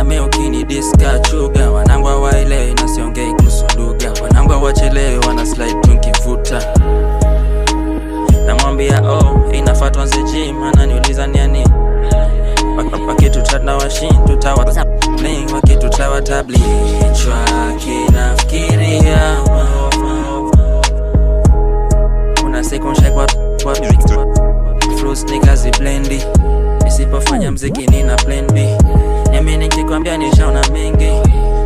Nisamee ukinidiska chuga. Wanangu hawaelewi na siongei kuhusu lugha. Wanangu hawachelewi, wana slide tu nkivuta. Namwambia, "Oh, inafaa tuanze gym." Ananiuliza ni nini. Wakituchat na washin tutawa bling, wakitutawa tabli. Kichwa kinafikiria. Kuna siku nshekwa kwa fruits nikaziblendi. Nisipofanya mziki nina plan B. Niamini nikikwambia nishaona mengi.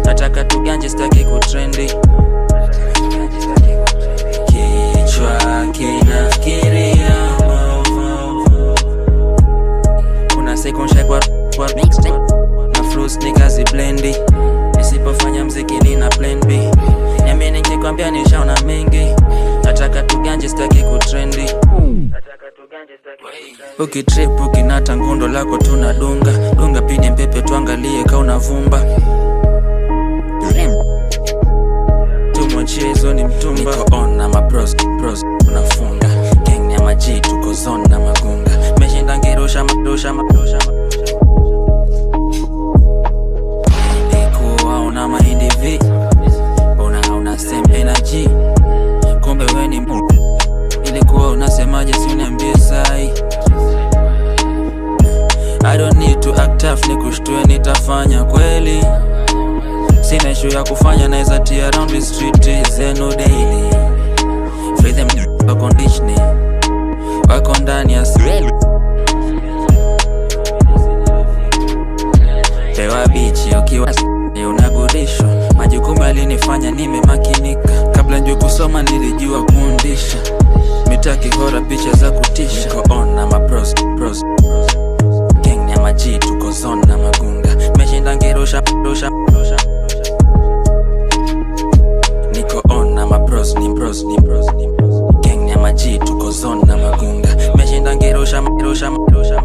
Nataka tuganje, sitaki kutrendi. Kichwa kinafikiria. Kuna siku nshekwa kwa na fruits nikaziblendi. Nisipofanya mziki nina plan B. Niamini nikikwambia nishaona mengi. Nataka tuganje, sitaki kutrendi. Ukitrip ukinata ngundo lako tunadunga dunga pini mpepe tuangalie ka unavumba. Tumwachie ni mtumba. Niko on na mabros bros unafunga gang ya maji, tuko zone na magunga meshinda ngirusha madusha madusha. Nilikuwa una mahindi vi, mbona hauna same energy? Kumbe we ni ilikuwa unasemaje? Si uniambie sai. I don't need to act tough, nikushtue nitafanya kweli. Sina issue ya kufanya, naeza tia around the street zenu daily. Free them conditioning, wako ndani ya pewa bichi ukiwa unagurishwa. Majukumu yalinifanya nimemakinika. Kabla njue kusoma nilijua kuundisha mitaa kihora, picha za kutisha. Niko on na mabros bros, gang ya maji, tuko zone na magunga meshinda ngirusha rusha rusha. Niko on na mabros ni bros ni bros ni bros, gang ya maji, tuko zone na magunga meshinda ngirusha rusha rusha.